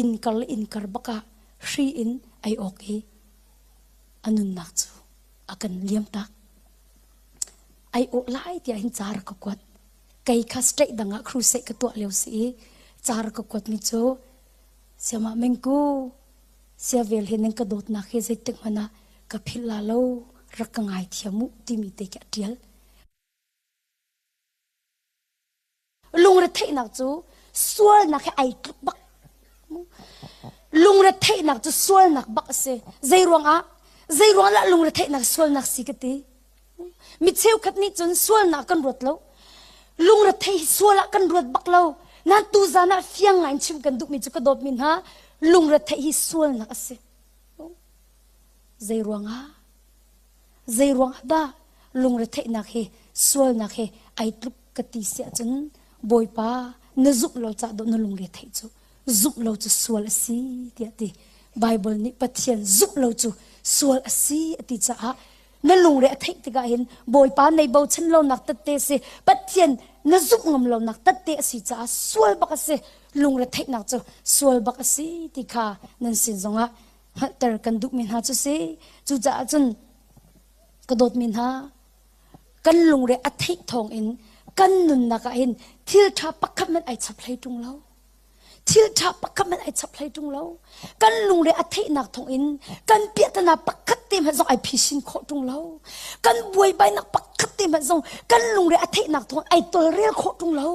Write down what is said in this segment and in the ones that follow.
Inn kar le inn kar bak ah hri in ai awk i a nunnak cu a kan liam tak. Ai awh lai tiah hin ca rak ka kuat. Kei kha state dang ah crusade ka tuah lio si i ca rak ka kuat mi cu Siamah Mengku siavel he nan ka dawtnak hi zeitik hmanh ah ka philh la lo rak ka ngaithiam u timi te khi a ṭial. Lungretheihnak cu sualnak he ai tluk bak. Lungretheihnak cu sualnak bak a si. Zei ruangah? Zei ruang lah lungretheihnak sualnak si ka ti? Mi cheukhat nih cun sualnak kan ruat lo. Lungretheih hi sual ah kan ruat bak lo. Nan tu zan ah fiang ngai in chim kan duhmi cu ka dawtmi hna lungretheih hi sualnak a si. Zei ruangah? Zei ruangah dah lungretheihnak hi sualnak hi ai tluk ka ti si ahcun Bawipa na zumh lo cah dawh na lungre theih cu zumh lo cu sual a si tiah ti. Bible nih Pathian zumh lo cu sual a si a ti caah na lungre a theih tikah hin Bawipa nei bochan lonak tette si Pathian na zumh ngam lonak tette a si caah sual bak a si lungre theihnak cu sual bak a si ti kha nan sin zongah hngalhter kan duhmi hna cu si. Cucaah cun ka dawtmi hna kan lungre a theih thawng in kan nunnak ah hin thil ṭha pakhat hmanh ai chap hlei ṭung lo. Thil ṭha pakhat hmanh ai chap hlei ṭung lo. Kan lungre a theihnak thawng in kan piahtana pakhat te hmanh zong ai phisin khawh ṭung lo. Kan buaibainak pakhat te hmanh zong kan lungre a theihnak thawng ai tolrel khawh ṭung lo.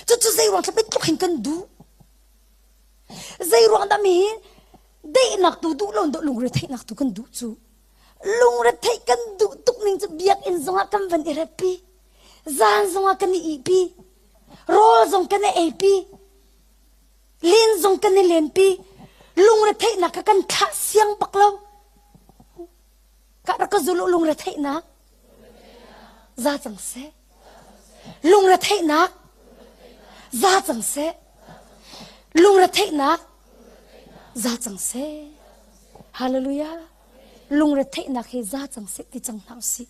Cucu zei ruang thla tluk hin kan duh. Zei ruang dah mi hi daihnak tu duh lo dawh lungretheihnak tu kan duh cu lungretheih kan duh tuk ning cu biakinn zongah kan van i retpi zan zongah kan i ihpi rawl zong kan i eipi len zong kan i lenpi lungretheihnak kha kan thlah siang bak lo ka rak ka zul lungretheihnak za cang seh lungretheihnak za cang seh lungretheihnak za cang seh hallelujah lungretheihnak hi za cang seh ti cang hna usih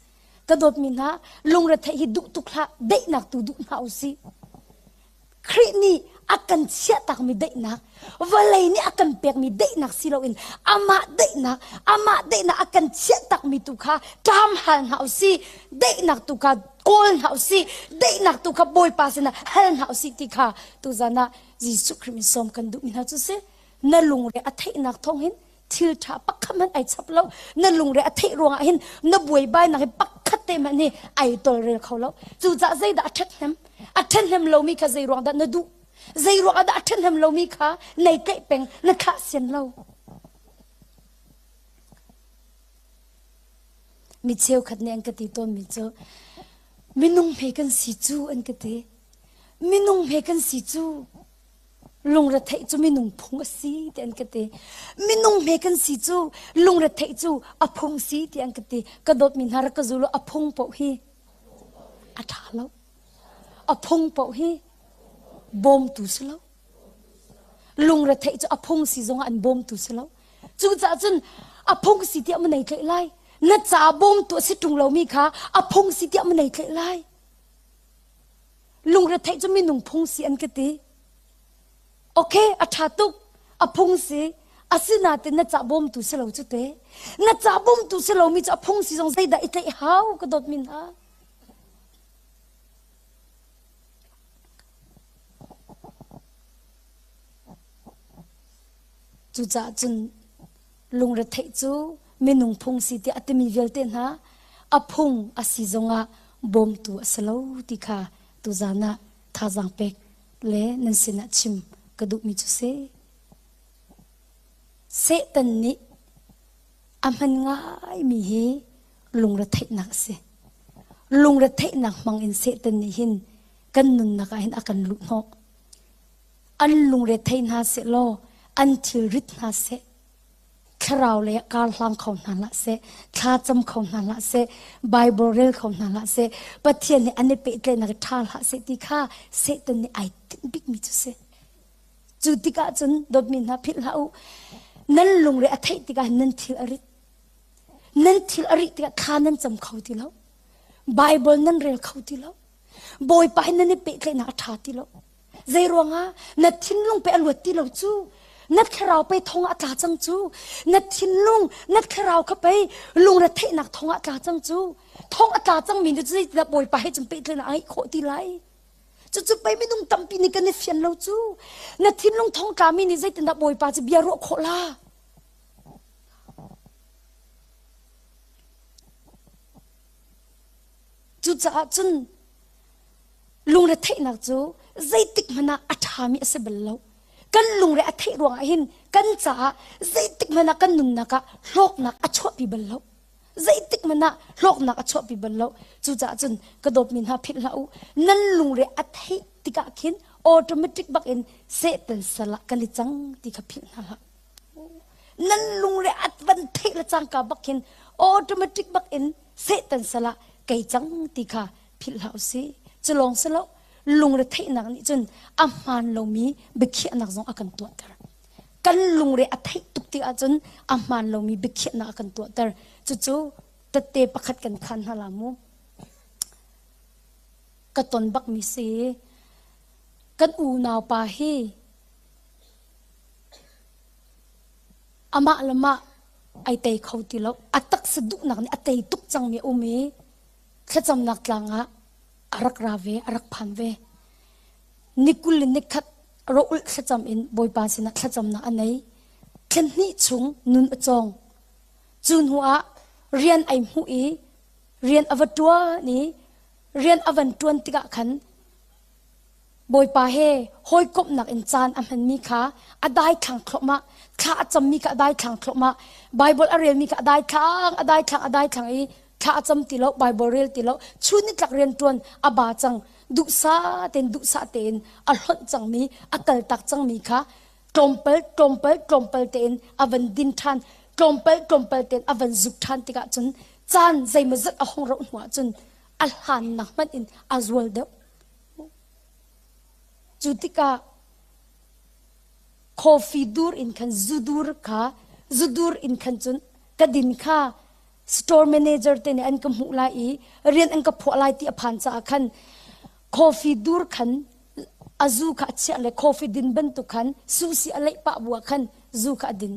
ka dawtmi hna lungretheih hi duh tuk hlah daihnak tu duh hna usih Khrih nih a kan chiahtakmi daihnak, vawlei nih a kan pekmi daihnak si loin amah daihnak, amah daihnak a kan chiahtakmi tu kha ṭam hal hna u sih, daihnak tu kha kawl hna u sih, daihnak tu kha Bawipa sinah hal hna u sih ti kha tuzan ah Jesuh Khrih min sawm kan duhmi hna cu si. Na lungre a theihnak thawng hin thil ṭha pakhat hmanh ai chap lo na lungre a theih ruangah hin na buaibainak hi pakhat te hmanh hi ai tolrel kho lo cucaah zeidah a ṭhathnem a ṭhathnem lomi kha zei ruang dah na duh zei ruang dah a ṭhathnem lomi kha nei tlaih peng na thlah sian lo mi cheukhat nih an ka ti tawnmi cu minung hme kan si cu an ka ti minung hme kan si cu Lungretheih cu minung phung a si ti an ka ti. Minung hme kan si cu lungretheih cu a phung si ti an ka ti. Ka dawtmi hna rak ka zul a phung paoh hi a ṭha lo. A phung paoh hi bawmtu si lo. Lungretheih cu a phung si zongah an bawmtu si lo. Cucaah cun a phung si tiah ma nei tlaih lai. Na ca bawmtu a si ṭung lomi kha a phung si tiah ma nei tlaih lai. Lungretheih cu minung phung si an ka ti. Okay, a ṭha tuk. A phung si. Asinain na ca bawmtu si lo cu te. Na ca bawmtu si lomi cu a phung si zong zeidah i tlaih hau ka dawt min ha. Cucaah cun lungretheih cu minung phung si tiah a timi vialte hna a phung a si zongah bawmtu a si lo ti kha tuzan ah thazaang pek le nan sinah chim ka duhmi cu si. Satan nih a hman ngaimi hi lungretheihnak a si. Lungretheihnak hmang in Satan nih hin kan nunnak ah hin a kan luhhnawh. An lungrethei hna sehlaw an thilrit hna seh thlarau lei ah kar hlang kho hna hlah seh thla cam kho hna hlah seh Bible rel kho hna hlah seh Pathian he an i pehtlaihnak ṭha hlah seh ti kha Satan nih ai tinh bikmi cu si cu tikah cun dawtmi hna philh hlah u nan lungre a theih tikah nan thil a rit nan thil a rih tikah thla nan cam kho ti lo Bible nan rel kho ti lo Bawipa he nan i pehtlaihnak a ṭha ti lo Zei ruangah na thinlung pe a luat ti lo cu? Na thlarau pei thong ah tla cang cu. Na thinlung, na thlarau kha pei lungre theihnak thong ah tla cang cu. Thong a tla cangmi nih zeitindah Bawipa he cun pehtlaihnak a ngeih khawh ti lai? Cucu pei minung tampi nih kan i fian lo cu. Na thinlung thong tlami nih zeitindah Bawipa cu bia ruah khawh la? Cucaah cun lungretheihnak cu zeitik hmanh ah a ṭhami a si bal lo. Kan lungre a theih ruangah hin kan caah zeitik hmanh ah kan nunnak ah hlawknak a chuahpi bal lo. Zeitik hmanh ah hlawknak a chuahpi bal lo. Cucaah cun ka dawtmi hna philh hlah u. Nan lungre a theih tikah khin automatic bak in Satan sal ah kan i cang ti kha philh hna hlah. Nan lungre a van theih le cangka bak khin automatic bak in Satan sal ah kei cang ti kha philh hlah usih. Cu lawng si lo, lungre theihnak nih cun a hmaan lomi biakhiahnak zong a kan tuahter. Kan lungre a theih tuk tik ahcun a hmaan lomi biakhiahnak a kan tuahter. Cucu tette pakhat kan khan hna la mu. Ka ton bakmi si. Kan unau pa hi amah le mah ai tei kho ti lo. A taksa duhnak nih a tei tuk cangmi a um i thlacamnak tlang ah a rak ra ve, a rak phan ve. Ni 20 le nikhat rawh-ulh thlacam in Bawipa sinah thlacamnak a nei. Thla hnih chung nun a cawng. Cu hnu ah rian ai hmuh i rian a va ṭuan i rian a van ṭuan tikah khan Bawipa he hawikomhnak in caan a hmanmi kha a daithlang thluahmah, thla a cammi kha a daithlang thluahmah, Baibal a relmi kha a daithlang, a daithlang, a daithlang i thla a cam ti lo, Baibal rel ti lo, chun nitlak rian ṭuan a ba cang, duhsah tein duhsah tein a hlonh cangmi, a kaltak cangmi kha tlawmpal, tlawmpal, tlawmpal tein a van din ṭhan, tlawmpal, tlawmpal tein a van zuk ṭhan tikah cun caan zeimawzat a hung rauh hnuah cun a hlannak hmanh in a zual deuh. Cu tikah coffee dur in khan zu dur kha zu dur in khan cun ka din kha store manager te nih an ka hmuh lai i rian an ka phuah lai ti a phan caah khan coffee dur khan a zu kha a chiah le coffee din bantuk khan susi a leih pah bu ah khan zu kha a din.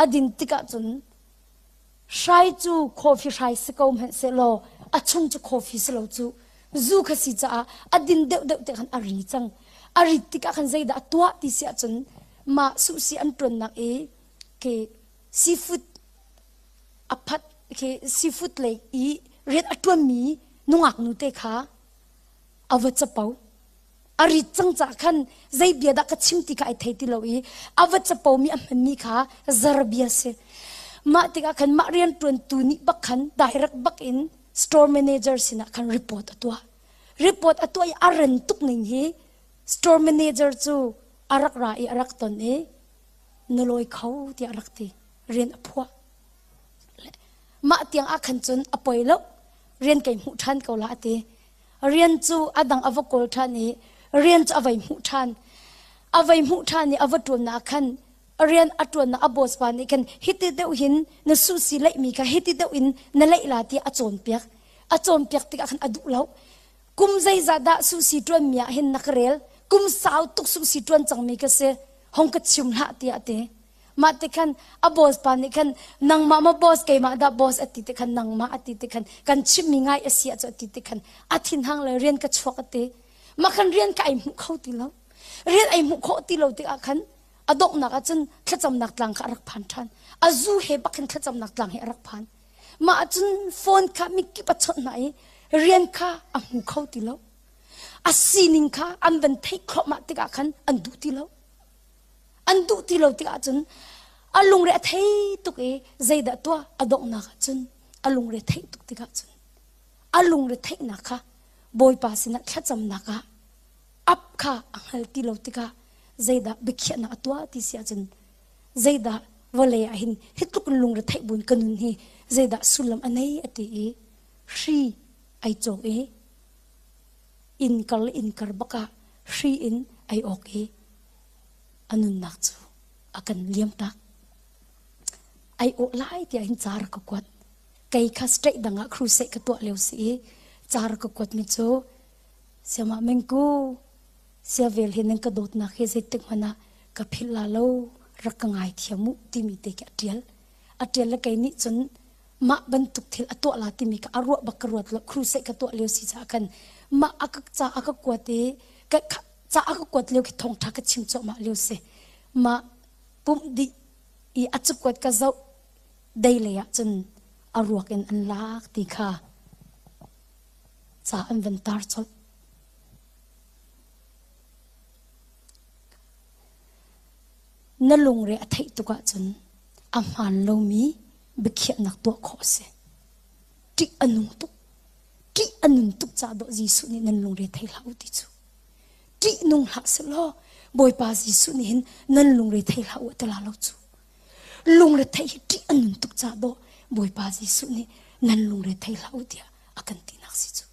A din tikah cun Hrai cu coffee hrai si ko hmanh sehlaw a chung cu coffee si lo cu zu kha si caah a din deuhdeuh te khan a ri cang. A rit tikah khan zeidah a tuah ti si ahcun mah suhsi an ṭuannak i khi seafood a phat khi seafood lei i rian a ṭuanmi nungak nu te kha a va capo. A rit cang caah khan zei bia dah ka chim ti kha ai thei ti lo i a va capomi a hmanmi kha zar bia si. Mah tikah khan mah rianṭuantu nih bak khan direct bak in store manager sinah khan report a tuah. Report a tuah i a ran tuk ning hi store manager cu a rak ra i a rak ton i na lawi kho tiah a rak ti. Rian a phuah. Mah tiang ah khan cun a poi lo. Rian kai hmuh ṭhan ko la a ti. Rian cu a dang a va kawl ṭhan i rian cu a vai hmuh ṭhan. A vai hmuh ṭhan i a va ṭuannak ah khan rian a ṭuannak a boss pa nih khan hiti deuh hin na suhsi leihmi kha hiti deuh in na leih la tiah a cawnpiak. A cawnpiak tikah khan a duh lo. Kum zeizah dah suhsi ṭuanmi ah hin na ka rel? Kum sau tuk suhsi ṭuan cangmi ka si. Hong ka chim hlah tiah a ti. Mah ti khan a boss pa nih khan nangmah maw boss keimah dah boss a ti ti khan nangmah a ti ti khan kan chimhmi ngai a si ahcun a ti ti khan a thinhang le rian ka chuak a ti. Mah khan rian ka ei hmuh kho ti lo. Rian ei hmuh khawh ti lo tikah khan a donghnak ah cun thlacamnak tlang kha a rak phan ṭhan. A zu he bak hin thlacamnak tlang hi a rak phan. Mah ahcun phone kha mikip a chawnh hna i rian kha a hmu kho ti lo. A sining kha an van theih thluahmah tikah khan an duh ti lo. An duh ti lo tikah cun a lungre a thei tuk i zeidah tuah a donghnak ah cun a lungre theih tuk tikah cun a lungre theihnak kha Bawipa sinah thlacamnak ah ap kha a hngal ti lo tikah zeidah biakhiahnak a tuah ti si ahcun zeidah vawlei ah hin hi tluk in lungre theih buin ka nun hi zeidah sullam a nei a ti i hri ai cawk i inn kar le inn kar bak ah hri in ai awk i a nunnak cu a kan liamtak. Ai awh lai tiah hin ca rak ka kuat. Kei kha state dang ah crusade ka tuah lio si i ca rak ka kuat mi cu siamah mengku sia vel hi nan ka dawtnak hi zeitik hmanh ah Ka philh la lo, rak ka ngaithiam u timi te khi a ṭial. A ṭial le kei nih cun mah bantuk thil a tuah la timi kha a ruah bak ka ruat lo. Crusade ka tuah lio si caah khan mah a ka ca a ka kuat i ka ca a ka kuat lio khi thawngṭha ka chim cuahmah lio si. Mah pumh dih i a cakuat ka zoh dei lei ah cun a ruak in an lak ti kha ca an van tar colh. Na lungre a theih tuk ahcun a hmaan lomi biakhiahnak tuah khawh a si. Ṭih a nung tuk. Ṭih a nun tuk caah dawh Jesuh nih nan lungre thei hlah u ti cu. Ṭih nung hlah sehlaw Bawipa Jesuh nih hin nan lungre thei hlah u a ti la lo cu. Lungre theih hi ṭih a nun tuk caah dawh Bawipa Jesuh nih nan lungre thei hlah u tiah a kan tinak si cu.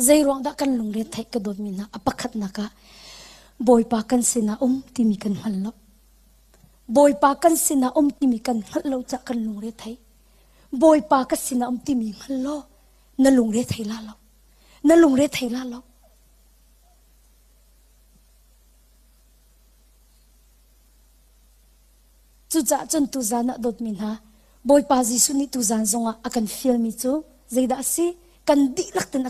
Zeiruang dah kan lungre theih ka dawtmi hna a pakhatnak ah Bawipa kan sinah um timi kan hngal lo. Bawipa kan sinah um timi kan hngalh lo cah kan lungre thei. Bawipa ka sinah um timi hngal law na lungre thei la lo. Na lungre thei la lo. Cucaah cun tuzan ah dawtmi hna, Bawipa Jesuh nih tuzan zongah a kan fialmi cu zeidah a si? Kan dihlak ten a kan.